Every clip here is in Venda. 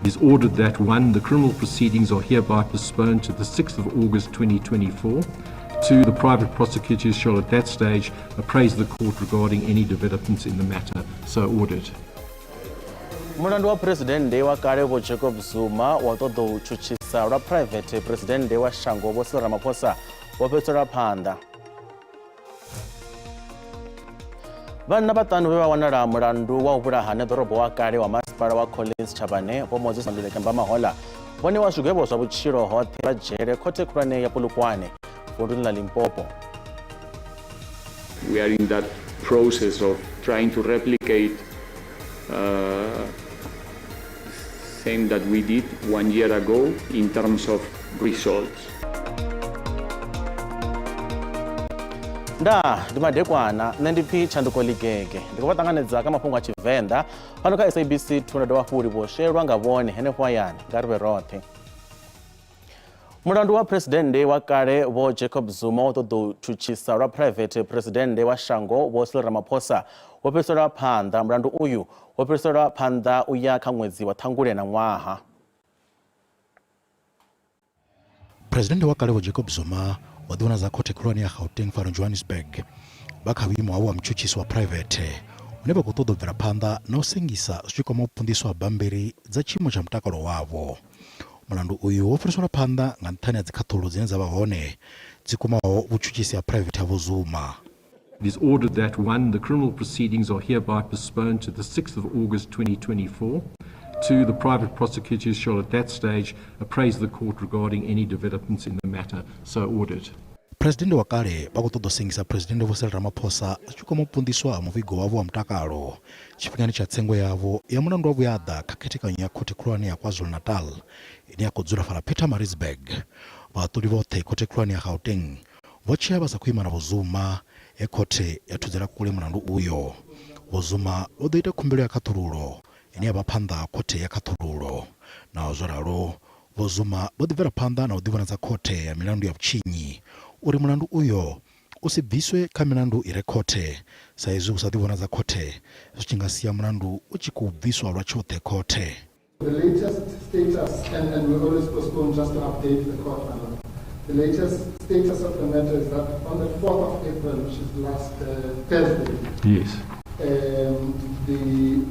It is ordered that 1, the criminal proceedings are hereby postponed to the 6th of August 2024. 2, the private prosecutors shall at that stage appraise the court regarding any developments in the matter. So ordered. Mulandu wa Phresidennde wa kale Vho Jacob Zuma wa u ṱoḓa u tshutshisa lwa phuraivethe Phresidennde wa shango Vho Cyril Ramaphosa wo fhedzelwa phanḓa. Vhanna vhaṱanu vhe vha wanala mulandu wa u vhulaha ṋeḓorobo wa kale wa masipala wa Collins Chabane Vho Moses Maluleke Mbamahola vho ṋewa zwigwevho zwa vhutshilo hoṱhe vha dzhele khothe khulwane ya Polokwane vunduni ḽa Limpopo. We are in that process of trying to replicate same that we did 1 year ago in terms of results. Ndaa, ndi madekwana, nṋe ndi pfi Tshanduko Ligege. Ndi khou vha ṱanganedza kha mafhungo a Tshivenḓa fhano kha SABC 2 nda dovha hafhu livhuwa shelwa nga vhone henefho hayani nga ri vhe roṱhe. Mulandu wa Phresidennde wa kale Vho Jacob Zuma wa u ṱoḓa u tshutshisa lwa phuraivethe Phresidennde wa shango Vho Cyril Ramaphosa wo fhiriselwa phanḓa. Mulandu uyu wo fhiriselwa phanḓa u ya kha ṅwedzi wa Ṱhangule na ṅwaha. Phresidennde wa kale Vho Jacob Zuma vho ḓivhonadza khothe khulwane ya Gauteng fhano Johannesburg vha kha vhuimo havho ha mutshutshisi wa phuraivethe hune vha khou ṱoḓa u bvela phanḓa na u sengisa zwi tshi kwama u pfunḓiswa ha bammbiri dza tshiimo tsha mutakalo wavho. Mulandu uyu wo fhiriselwa phanḓa nga nṱhani ha dzikhaṱhulo dzine dza vha hone dzi kwamaho vhutshutshisi ha phuraivethe ha Vho Zuma. It is ordered that, 1. The criminal proceedings are hereby postponed to the 6th of August 2024. 2. The private prosecutors shall at that stage appraise the court regarding any developments in the matter. So ordered. Phresidennde wa kale vha khou ṱoḓa u sengisa Phresidennde Vho Cyril Ramaphosa zwi tshi kwama u punḓiswa ha muvhigo wavho wa mutakalo tshifhingani tsha tsengo yavho ya mulandu wa vhuaḓa kha khethekanyo ya Khothe Khulwane ya KwaZulu-Natal ine ya khou dzula fhaḽa Pietermaritzburg. Vhahaṱuli vhoṱhe Khothe Khulwane ya Gauteng vho tshea vha sa khou ima na Vho Zuma he khothe ya thudzela kule mulandu uyo. Vho Zuma vho ḓo ita khumbelo ya khaṱhululo ine ya vha phanḓa ha khothe ya khaṱhululo. Naho zwo ralo, Vho Zuma vho ḓi bvela phanḓa na u ḓivhonadza khothe ya milandu ya vhutshinyi uri mulandu uyo u si bviswe kha milandu i re khothe sa izwi u sa ḓivhonadza khothe zwi tshi nga sia mulandu u tshi khou bviswa lwa tshoṱhe khothe. The latest status, and we always postpone just to update the court, my lord. The latest status of the matter is that on the 4th of April, which is last Thursday, the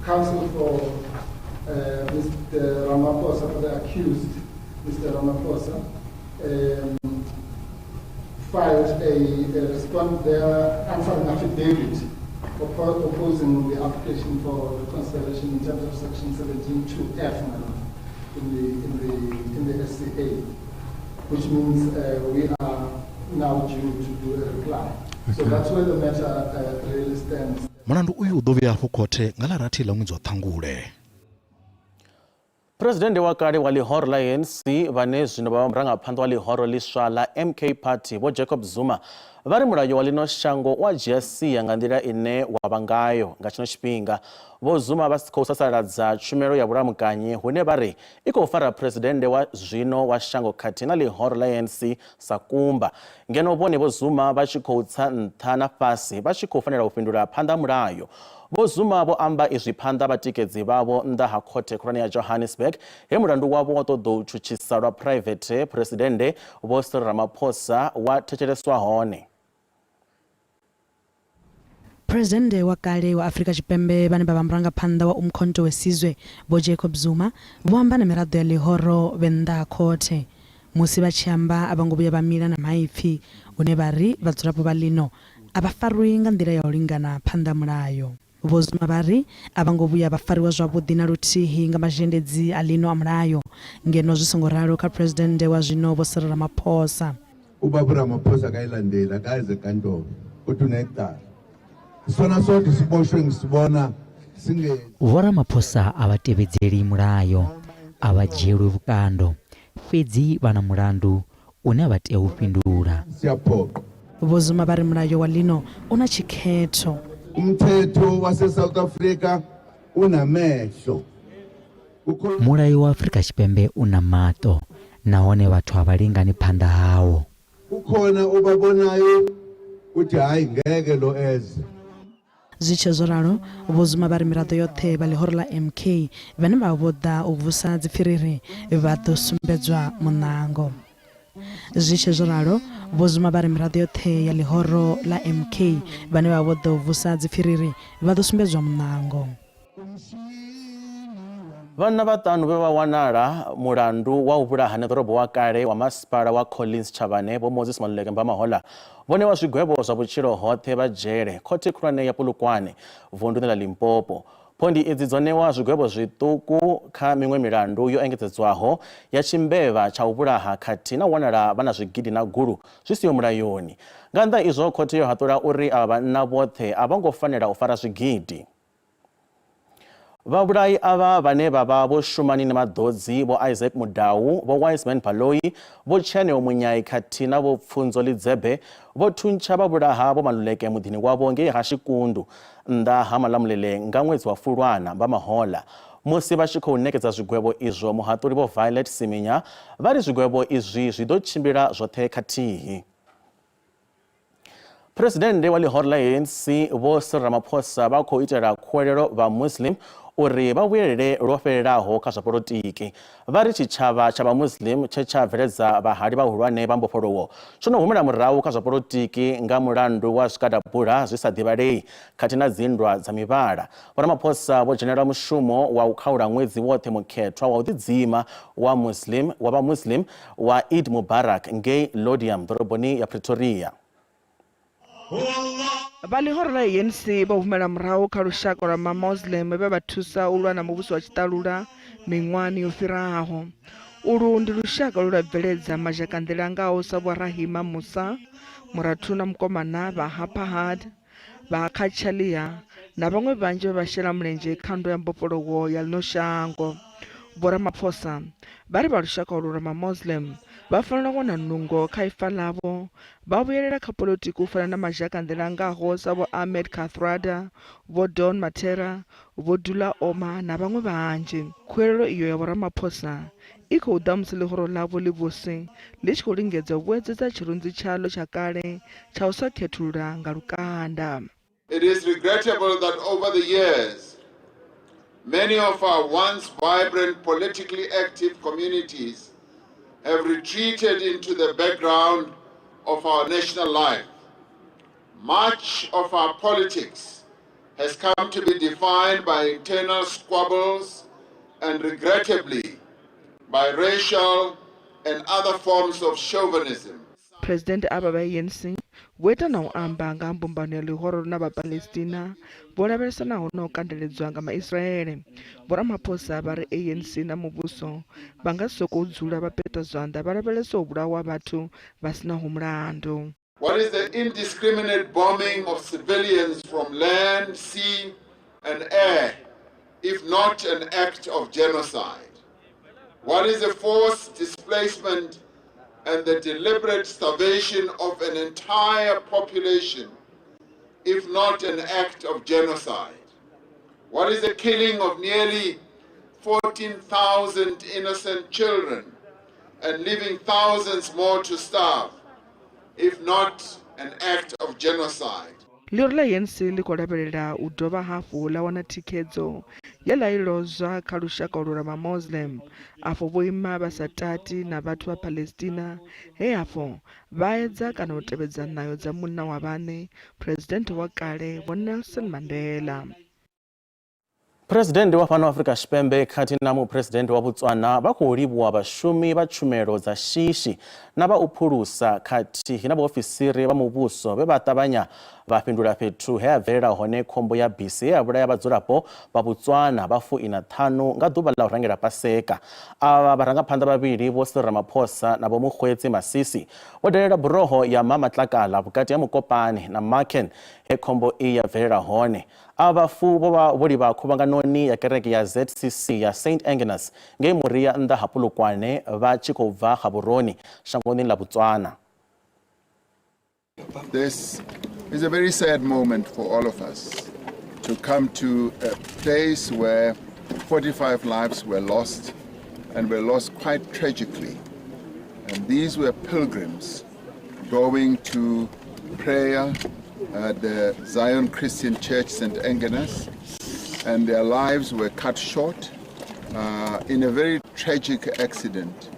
counsel for Mr. Ramaphosa, for the accused, Mr. Ramaphosa, filed a response, their answering affidavit opposing the application for reconsideration in terms of section 17(2)F, my lord, in the SCA, which means we are now due to do a reply. So that's where the matter really stands. Mulandu uyu u ḓo vhuya hafhu khothe nga ḽa rathi ḽa ṅwedzi wa Ṱhangule. Phresidennde wa kale wa ḽihoro ḽa ANC vhane zwino vha vha murangaphanḓa wa ḽihoro ḽiswa ḽa MK Party Vho Jacob Zuma vha ri mulayo wa ḽino shango u a dzhia sia nga nḓila ine wa vha ngayo nga tshino tshifhinga. Vho Zuma vha khou sasaladza tshumelo ya vhulamukanyi hune vha ri i khou fara phresidennde wa zwino wa shango khathihi na ḽihoro ḽa ANC sa kumba. Ngeno vhone Vho Zuma vha tshi khou tsa nṱha na fhasi vha tshi khou fanela u fhindula phanḓa ha mulayo. Vho Zuma vho amba izwi phanḓa vhatikedzi vhavho nnḓa ha khothe khulwane ya Johannesburg he mulandu wavho wa ṱoḓou tshutshisa lwa phuraivethe Phresidennde Vho Cyril Ramaphosa wa thetsheleswa hone. Phresidennde wa kale wa Afrika Tshipembe vhane vha vha murangaphanḓa wa Umkhonto we Sizwe Vho Jacob Zuma vho amba na miraḓo ya ḽihoro vhe nnḓa ha khothe. Musi vha tshi amba a vho ngo vhuya vha mila na maipfi hune vha ri vhadzulapo vha ḽino a vha farwi nga nḓila ya u lingana phanḓa ha mulayo. Vho Zuma vha ri a vha ngo vhuya vha fariwa zwavhuḓi na luthihi nga mazhendedzi a ḽino a mulayo, ngeno zwi songo ralo kha Phresidennde wa zwino Vho Cyril Ramaphosa. Ubaba uRamaphosa akayilandeli akaze enkantolo kodwa unecala. Sona sodwa isiboshwe ngisibona singe Vho Ramaphosa a vha tevhedzeli mulayo, a vha dzhielwi vhukando, fhedzi vha na mulandu une vha tea u fhindula. Siyaphoqa. Vho Zuma vha ri mulayo wa ḽino u na tshikhetho. Umthetho wase-South Africa unamehlo. Mulayo wa Afrika Tshipembe u na maṱo nahone vhathu a vha lingani phanḓa hawo. Kukhona obabonayo uthi hhayi ngeke lo eze. Zwi tshe zwo ralo, Vho Zuma vha ri miraḓo yoṱhe vha ḽihoro ḽa MK vhane vha vha vho ḓa u vusa dzipfiriri vha ḓo sumbedzwa muṋango. Zwi tshe zwo ralo, Vho Zuma vha ri miraḓo yoṱhe ya ḽihoro ḽa MK vhane vha vha vho ḓa u vusa dzipfiriri vha ḓo sumbedzwa muṋango. Vhanna vhaṱanu vhe vha wanala mulandu wa u vhulaha ṋeḓorobo wa kale wa masipala wa Collins Chabane Vho Moses Maluleke Mbamahola vho ṋewa zwigwevho zwa vhutshilo hoṱhe vha dzhele khothe khulwane ya Polokwane vunduni ḽa Limpopo. Phondi idzi dzo ṋewa zwigwevho zwiṱuku kha miṅwe milandu yo engedzedzwaho ya tshimbevha tsha u vhulaha khathihi na u wanala vha na zwigidi na gulu zwi siho mulayoni. Nga nnḓa ha izwo, khothe yo haṱula uri avha vhanna vhoṱhe a vho ngo fanela u fara zwigidi. Vhavhulayi avha vhane vha vha Vho Shumani Nemaḓodzi, Vho Isaac Mudau, Vho Wiseman Baloyi, Vho Tshianeo Munyai khathihi na Vho Pfunzo Lidzebe vho thuntsha vha vhulaha Vho Maluleke muḓini wavho ngei Ha-Shikundu nnḓa ha Malamulele nga ṅwedzi wa Fulwana, Mbamahola. Musi vha tshi khou ṋekedza zwigwevho izwo, muhaṱuli Vho Violet Siminya vha ri zwigwevho izwi zwi ḓo tshimbila zwoṱhe khathihi. Phresidennde wa ḽihoro ḽa ANC Vho Cyril Ramaphosa vha khou itela khuwelelo vha Muslim uri vha vhuyelele lwo fhelelaho kha zwa polotiki. Vha ri tshitshavha tsha vha Muslim tshe tsha bveledza vhahali vhahulwane vha mbofholowo tsho no humela murahu kha zwa polotiki nga mulandu wa zwikadabula zwi sa ḓivhalei khathihi na dzinndwa dza mivhala. Vho Ramaphosa vho dzhenela mushumo wa u khaula ṅwedzi woṱhe mukhethwa wa u ḓidzima wa Muslim wa vha Muslim wa Eid Mubarak ngei Laudium ḓoroboni ya Pretoria. Vha ḽihoro ḽa ANC vho humela murahu kha lushaka lwa ma-Moslem vhe vha thusa u lwa na muvhuso wa tshiṱalula miṅwahani yo fhiraho. Ulwu ndi lushaka lwe lwa bveledza mazhakanḓila a ngaho sa Vho Rahima Moosa, murathu na mukomana vha ha Pahad, vha Cachalia na vhaṅwe vhanzhi vhe vha shela mulenzhe kha nndwa ya mbofholowo ya ḽino shango. Vho Ramaphosa vha ri vha lushaka ulwu lwa ma-Moslem vha fanela u wana nungo kha ifa ḽavho vha vhuyelela kha polotiki u fana na mazhakanḓila a ngaho sa Vho Ahmed Kathrada, Vho Don Mattera, Vho Dullah Omar na vhaṅwe vhanzhi. Khuwelelo iyo ya Vho Ramaphosa i khou ḓa musi ḽihoro ḽavho ḽivhusi ḽi tshi khou lingedza u vhuedzedza tshirunzi tshaḽo tsha kale tsha u sa khethulula nga lukanda. It is regrettable that over the years, many of our once vibrant politically active communities have retreated into the background of our national life. Much of our politics has come to be defined by internal squabbles and regrettably by racial and other forms of chauvinism. Phresidennde avha vha ANC vho ita na u amba nga ha mbumbano ya ḽihoro na vha Palestina vho lavhelesanaho na u kandeledzwa nga Maisraele. Vho Ramaphosa vha ri ANC na muvhuso vha nga si sokou dzula vha peta zwanḓa vha lavhelesa u vhulawa ha vhathu vha si naho mulandu. What is the indiscriminate bombing of civilians from land, sea and air if not an act of genocide? What is the forced displacement and the deliberate starvation of an entire population if not an act of genocide? What is the killing of nearly 14,000 innocent children and leaving thousands more to starve if not an act of genocide? Ḽihoro ḽa ANC ḽi khou lavhelela u dovha hafhu ḽa wana thikhedzo ye ḽa i lozwa kha lushaka ulwu lwa ma-Moslem afho vho ima vha sa tati na vhathu vha Palestina he afho vha edza kana u tevhedza ṋayo dza munna wa vhaṋe, Phresidennde wa kale Vho Nelson Mandela. Phresidennde wa fhano Afrika Tshipembe khathihi na muphuresidennde wa Botswana vha khou livhuwa vhashumi vha tshumelo dza shishi na vha u phulusa khathihi na vhaofisiri vha muvhuso vhe vha ṱavhanya vha fhindula fhethu he ha bvelela hone khombo ya bisi ye ya vhulaya vhadzulapo vha Botswana vha fuiṋa ṱhanu nga ḓuvha ḽa u rangela Paseka. Avha vharangaphanḓa vhavhili Vho Cyril Ramaphosa na Vho Mokgweetsi Masisi vho dalela buroho ya Mamatlakala vhukati ha Mokopane na Marken he khombo iyi ya bvelela hone. Avha vhafu vho vha vho livha khuvhanganoni ya kereke ya ZCC ya Saint Agnes ngei Moria nnḓa ha Polokwane vha tshi khou bva Gaborone shangoni ḽa Botswana. This is a very sad moment for all of us to come to a place where 45 lives were lost and were lost quite tragically. And these were pilgrims going to prayer at the Zion Christian Church, St. Engenas, and their lives were cut short in a very tragic accident.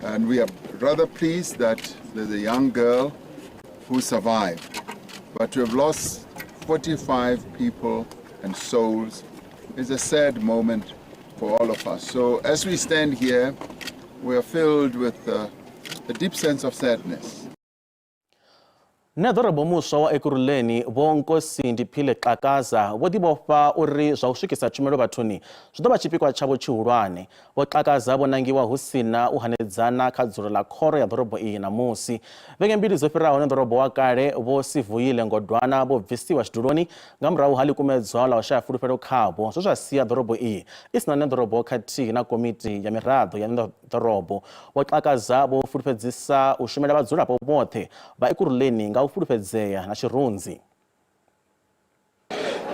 And we are rather pleased that there's a young girl who survived. But to have lost 45 people and souls is a sad moment for all of us. So as we stand here, we are filled with a deep sense of sadness. Ṋeḓorobo muswa wa Ekurhuleni Vho Nkosindiphile Xhakaza vho ḓivhofha uri zwa u swikisa tshumelo vhathuni zwi ḓo vha tshipikwa tshavho tshihulwane. Vho Xhakaza vho nangiwa hu si na u hanedzana kha dzulo ḽa khoro ya ḓorobo iyi ṋamusi. Vhege mbili dzo fhiraho ṋeḓorobo wa kale Vho Sivuyile Ngodwana vho bvisiwa tshiduloni nga murahu ha ḽikumedzwa ḽa u shaya fulufhelo khavho zwe zwa sia ḓorobo iyi i si na ṋeḓorobo khathihi na komiti ya miraḓo ya ḓorobo. Vho Xhakaza vho fulufhedzisa u shumela vhadzulapo vhoṱhe vha Ekurhuleni nga u fulufhedzea na tshirunzi.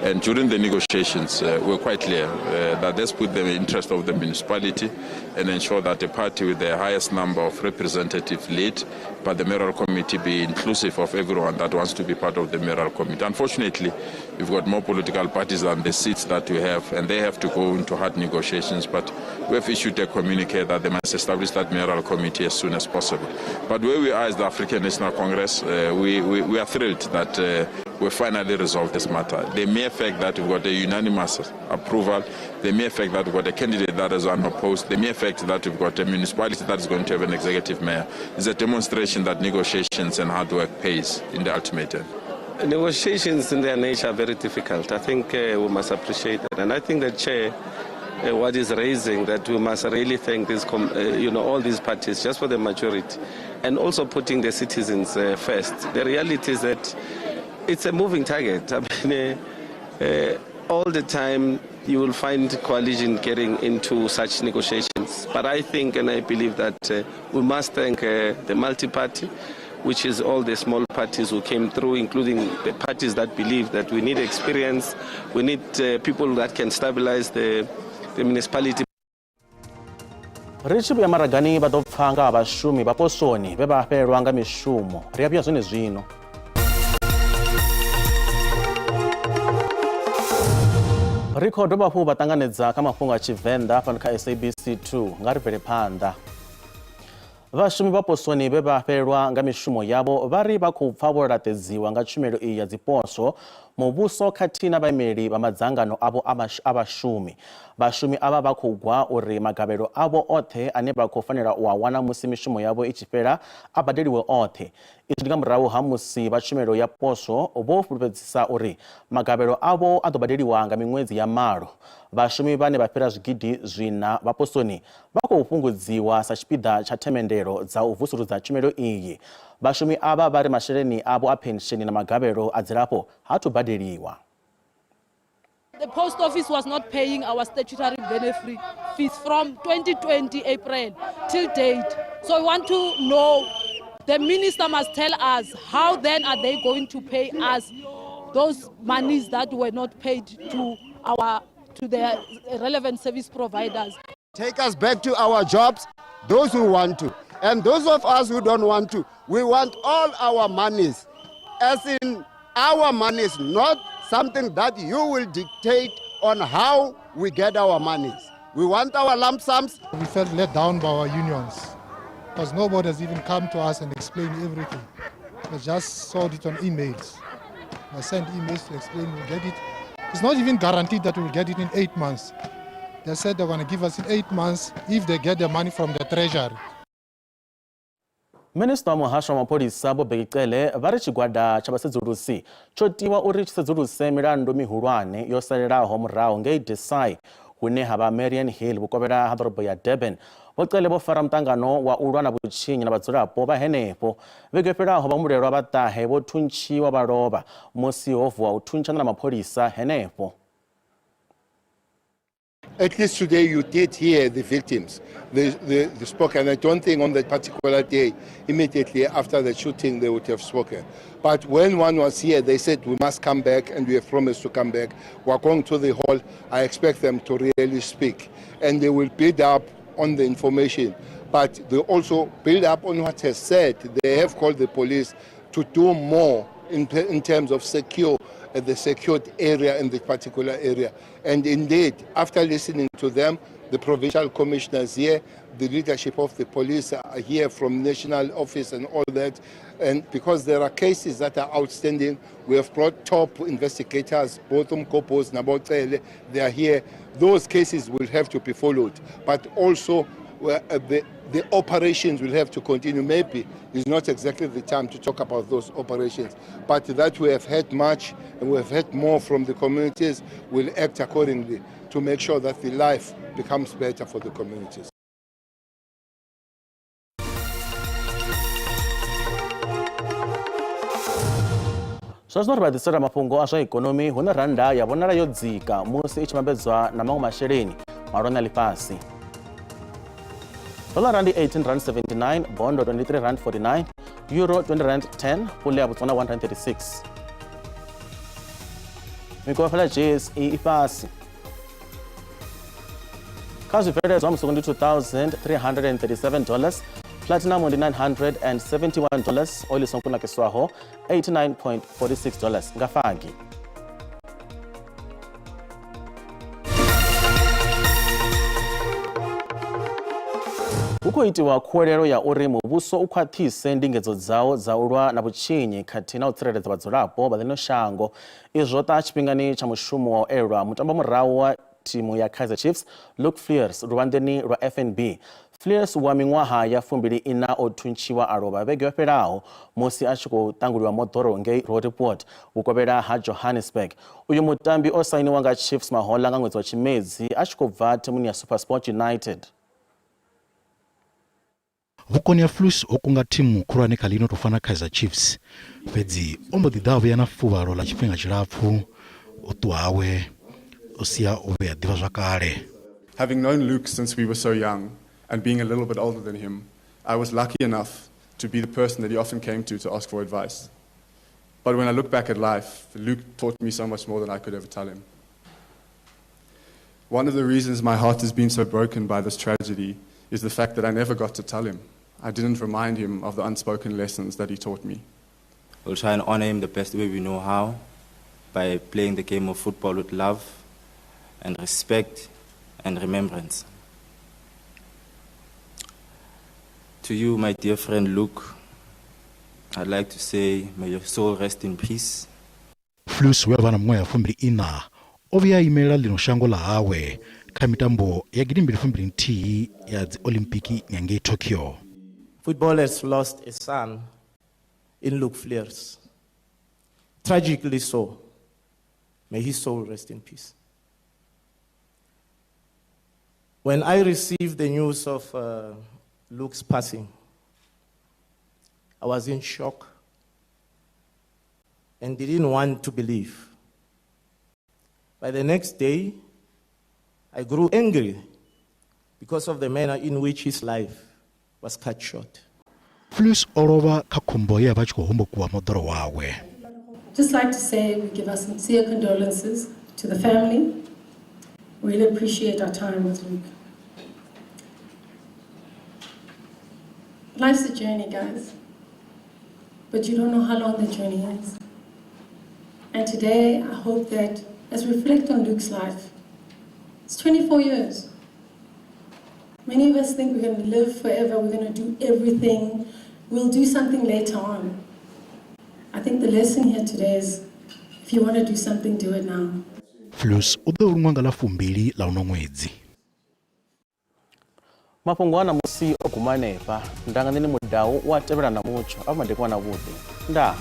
And during the negotiations, we were quite clear that let's put the interest of the municipality and ensure that the party with the highest number of representatives lead, but the mayoral committee be inclusive of everyone that wants to be part of the mayoral committee. Unfortunately, we've got more political parties than the seats that we have, and they have to go into hard negotiations. But we have issued a communique that they must establish that mayoral committee as soon as possible. But where we are as the African National Congress, we are thrilled that we finally resolved this matter. The mere fact that we've got a unanimous approval, the mere fact that we've got a candidate that is unopposed, the mere fact that we've got a municipality that is going to have an executive mayor is a demonstration that negotiations and hard work pays in the ultimate end. Negotiations in their nature are very difficult. I think we must appreciate that. And I think the chair, what is raising, that we must really thank this, all these parties just for the majority, and also putting the citizens first. The reality is that it's a moving target. I mean, all the time you will find coalition getting into such negotiations. But I think and I believe that we must thank the multi-party, which is all the small parties who came through, including the parties that believe that we need experience, we need people that can stabilize the municipality. Ri tshi vhuya maragani vha ḓo pfa nga ha vhashumi vha posoni vhe vha fhelelwa nga mishumo. Ri a vhuya zwenezwino. Ri khou dovha hafhu vha ṱanganedza kha mafhungo a Tshivenḓa fhano kha SABC 2. Nga ri bvele phanḓa. Vhashumi vha posoni vhe vha fhelelwa nga mishumo yavho vha ri vha khou pfa vho laṱedziwa nga tshumelo iyi ya dziposwo, muvhuso khathihi na vhaimeli vha madzangano avho a vhashumi. Vhashumi avha vha khou gwa uri magavhelo avho oṱhe ane vha khou fanela u a wana musi mishumo yavho i tshi fhela a badeliwe oṱhe. Izwi ndi nga murahu ha musi vha tshumelo ya poswo vho fulufhedzisa uri magavhelo avho a ḓo badeliwa nga miṅwedzi ya malo. Vhashumi vhane vha fhira zwigidi zwiṋa vha posoni vha khou fhungudziwa sa tshipiḓa tsha themendelo dza u vusuludza tshumelo iyi. Vhashumi avha vha ri masheleni avho a pensheni na magavhelo a dzilafho ha thu badeliwa. The post office was not paying our statutory benefit fees from 2020 April till date. So we want to know, the minister must tell us how then are they going to pay us those monies that were not paid to the relevant service providers. Take us back to our jobs, those who want to. And those of us who don't want to, we want all our monies, as in our monies, not something that you will dictate on how we get our monies. We want our lump sums. We felt let down by our unions because nobody has even come to us and explained everything. We just saw it on emails. I sent emails to explain we'll get it. It's not even guaranteed that we'll get it in 8 months. They said they're going to give us in 8 months if they get the money from the treasury. Minista wa muhasho wa mapholisa Vho Bheki Cele vha ri tshigwada tsha vhasedzulusi tsho tiwa uri tshi sedzuluse milandu mihulwane yo salelaho murahu ngei Desai, hune ha vha Marian Hill vhukovhela ha ḓorobo ya Durban. Vho Cele vho fara muṱangano wa u lwa na vhutshinyi na vhadzulapo vha henefho. Vhege yo fhelaho vhahumbulelwa vha ṱahe vho thuntshiwa vha lovha musi ho vuwa u thuntshana na mapholisa henefho. At least today you did hear the victims. They spoke, and I don't think on that particular day, immediately after the shooting, they would have spoken. But when one was here, they said, we must come back, and we have promised to come back. We are going to the hall. I expect them to really speak. And they will build up on the information. But they also build up on what has said. They have called the police to do more in, in terms of secure the secured area in the particular area. And indeed, after listening to them, the provincial commissioners here, the leadership of the police are here from national office and all that. And because there are cases that are outstanding, we have brought top investigators, both Umkopos, Nabotele, they are here. Those cases will have to be followed. But also, the, the operations will have to continue. Maybe it's not exactly the time to talk about those operations, but that we have had much and we have had more from the communities, will act accordingly to make sure that the life becomes better for the communities. Zwa zwino ri vha ḓisela mafhungo a zwa ikonomi hune rannda ya vhonala yo dzika musi i tshi vhambedzwa na maṅwe masheleni mahulwane a ḽifhasi. Dollara ndi 18 rand 79, bondo 23 rand 49, euro 20 rand 10, pule ya Botswana 1 rand 36. Mikovhe ya JSE i fhasi. Kha zwibveledzwa musuku ndi 2337 dollars, platinum ndi 971 dollars, oil songo kunakiswaho 89.46 dollars nga fagi. Hu khou itiwa khuwelelo ya uri muvhuso u khwaṱhise ndingedzo dzawo dza u lwa na vhutshinyi khathihi na u tsireledza vhadzulapo vha ḽino shango. Izwi zwo ṱaha tshifhingani tsha mushumo wa u elelwa mutambo murahu wa thimu ya Kaizer Chiefs Luke Fleurs luvhanḓeni lwa FNB. Fleurs wa miṅwaha ya fumbili ina o thuntshiwa a lovha vhege yo fhelaho musi a tshi khou ṱanguliwa moḓoro ngei Roodepoort vhukovhela ha Johannesburg. Uyu mutambi o sainiwa nga Chiefs mahoḽa nga ṅwedzi wa Tshimedzi a tshi khou bva thimuni ya SuperSport United. Vhukoni ha Flus ho kunga thimu khulwane kha ḽino tou fana Kaizer Chiefs, fhedzi o mbo ḓi ḓa a vhuya na fuvhalo ḽa tshifhinga tshilapfu. U ṱuwa hawe o sia o vhea ḓivhazwakale. Having known Luke since we were so young and being a little bit older than him, I was lucky enough to be the person that he often came to to ask for advice. But when I look back at life, Luke taught me so much more than I could ever tell him. One of the reasons my heart has been so broken by this tragedy is the fact that I never got to tell him. I didn't remind him of the unspoken lessons that he taught me. We'll try and honor him the best way we know how by playing the game of football with love and respect and remembrance. To you, my dear friend Luke, I'd like to say, may your soul rest in peace. Flus we a vha na miṅwaha ya fumbili iṋa o vhuya a imelela ḽino shango ḽa hawe kha mitambo ya gidimbili fumbili nthihi ya dzi Olimpiki ya ngei Tokyo. Football has lost a son in Luke Fleurs. Tragically so. May his soul rest in peace. When I received the news of uh, Luke's passing, I was in shock and didn't want to believe. By the next day, I grew angry because of the manner in which his life was cut short. Flus o lovha kha khombo ye a vha a tshi khou hombokiwa moḓoro wawe. Just like to say we give our sincere condolences to the family. Really appreciate our time with Luke. Life's a journey, guys. But you don't know how long the journey is. And today, I hope that as we reflect on Luke's life, it's 24 years. Many of us think we're going to live forever, we're going to do everything, we'll do something later on. I think the lesson here today is if you want to do something, do it now. Flus u ḓo vhulungwa nga ḽa fumbili ḽa uno ṅwedzi. Mafhungo a ṋamusi o guma hanefha. Nda nga nṋe ni mudau u a tevhela na mutsho. A vha madekwana avhuḓi. Ndaa.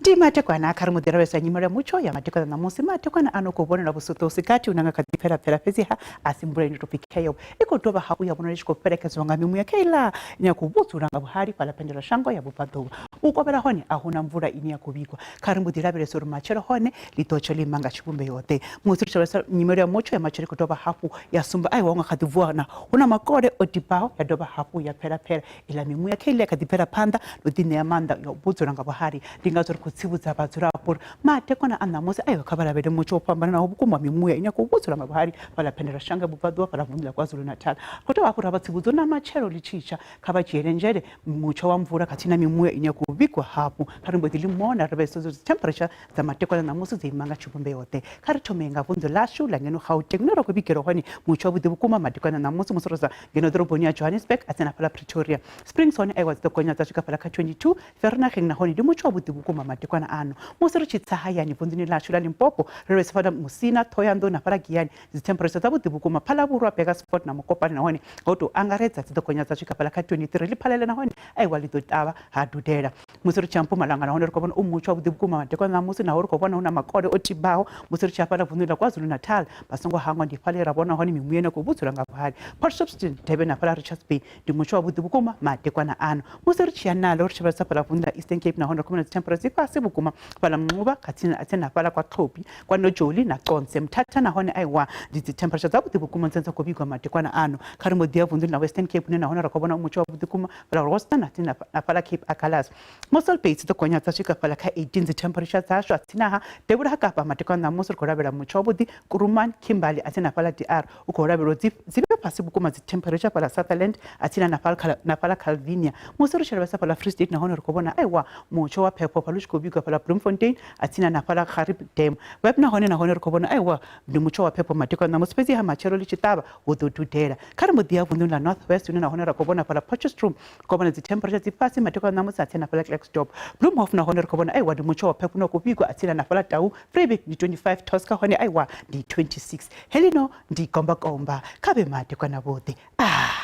Ndi matekwana kha ri muḓi lavhelesa nyimelo ya mutsho ya matekwana ṋamusi matekwana ano khou vhonala vhusuṱo hu si gathi u nanga kha ḓi pfela pfela fhedziha a si mvula ine tou pfi kheyo i khou dovha hafhu ya vhonala i tshi khou fhelekedzwa nga mimuya kheiḽa ine ya khou vhudzula nga vhuhali fhaḽa phendelashango ya vhubvaḓuvha. U kovhela hone a huna mvula ine ya khou vhigwa. Kha ri mbo ḓi lavhelesa uri matshelo hone ḽi ḓo tsha ḽo ima nga tshivhumbeo ḓe. Musi ri tshi lavhelesa nyimelo ya mutsho ya matshelo i khou dovha hafhu ya sumba aiwa hu nga kha ḓi vuwa na hu na makole o tibaho ya dovha hafhu ya fhela fhela. Iḽa mimuya kha iḽa ya kha ḓi bvela phanḓa no ḓi ṋea maanḓa ya u vhudzula nga vhuhali. Ndi ngazwo ri khou tsivhudza vhadzulapo uri madekwana a ṋamusi aiwa kha vha lavhelele mutsho wo fhambananaho vhukuma wa mimuya ine ya khou vhudzula nga vhuhali fhaḽa phendelashango ya vhubvaḓuvha fhaḽa vunḓu ḽa KwaZulu-Natal. Ri khou dovha hafhu ra vha tsivhudza uri na matshelo ḽi tshi tsha Kha vha dzhiele nzhele mutsho wa mvula khathihi na mimuya ine ya khou vhigwa hafhu. Kha ri mbo ḓi ḽi mona ri vhe sedza uri dzithempheretsha dza madekwana ṋamusi dzo ima nga tshivhumbeo-ḓe. Kha ri thome nga vunḓu ḽashu ḽa ngeno Gauteng hune ra khou vhigelwa hone mutsho wavhuḓi vhukuma madekwana ṋamusi musi ro sa ngeno ḓoroboni ya Johannesburg a tsini na fhaḽa Pretoria. Springs hone aiwa dzi ḓo gonya dza swika fhaḽa kha 22. Vereeniging nahone ndi mutsho wavhuḓi vhukuma madekwana ano. Musi ri tshi tsa hayani vunḓuni ḽashu ḽa Limpopo ri lavhelesa fhaḽa Musina, Ṱhohoyanḓou na fhaḽa Giyani Dzithempheretsha dzavhuḓi vhukuma Phalavhurwa, Burgersfort na Mokopane nahone nga u tou angaredza dzi ḓo gonya dza swika fhaḽa kha 23. Ḽiphalele nahone aiwa ḽi ḓo ṱavha ha dudela. Musi ri tshi ya Mpumalanga nahone ri khou vhona u mutsho wavhuḓi vhukuma madekwana ṋamusi naho ri khou vhona hu na makole o tibaho. Musi ri tshi ya fhaḽa vunḓuni ḽa KwaZulu-Natal vha songo hangwa ndi fhaḽa he ra vhona hone mimuya ine ya khou vhudzula nga vhuhali. Port Shepstone, Durban na fhaḽa Richards Bay ndi mutsho wavhuḓi vhukuma madekwana ano. Musi ri tshi ya nalo ri tshi vhalisa fhaḽa vunḓuni ḽa Eastern Cape nahone ri khou vhona dzithempheretsha dzi fhasi vhukuma fhaḽa Mnxuba khathihi na fhaḽa kwa Tlhopi kwa Nojoli na Conse Mthatha nahone aiwa ndi dzi temperature dzavhuḓi vhukuma dzine dza khou vhigwa madekwana ano. Kha ri mbo ḓi ya vunḓuni ḽa Western Cape hune nahone ra khou vhona mutsho wavhuḓi vhukuma fhaḽa Rosta na na fhaḽa Cape Agulhas. Mossel Bay dzi ḓo gonya dza swika fhaḽa kha 18 dzi temperature dzashu atsina ha devhula ha Kapa madekwana ṋamusi ri khou lavhelela mutsho wavhuḓi Kuruman, Kimberley atsina fhaḽa DR u khou lavhelelwa dzi dzi vhe fhasi vhukuma dzi temperature fhaḽa Sutherland atsina na fhaḽa na fhaḽa Calvinia. Musi ri tshi lavhelesa fhaḽa Free State nahone ri khou vhona aiwa mutsho wa phepho fhaḽa u tshi khou vhigwa fhaḽa Bloemfontein atsina na fhaḽa Gariep Dam. Web nahone nahone ri khou vhona aiwa ndi mutsho wa phepho madekwana ṋamusi fhedzi ha matshelo ḽi tshi ṱavha hu ḓo dudela. Kha ri mbo ḓi ya vunḓuni ḽa North West hune nahone ra khou vhona fhaḽa Potchefstroom ri khou vhona dzi temperature dzi fhasi madekwana ṋamusi atsina na fhaḽa Klerksdorp. Bloemhof nahone ri khou vhona aiwa ndi mutsho wa phepho une wa khou vhigwa atsina na fhaḽa Tau Vryburg ndi 25 Tosca hone aiwa ndi 26. Heḽino ndi gombakomba kha vhe madekwana vhuḓi. Ah!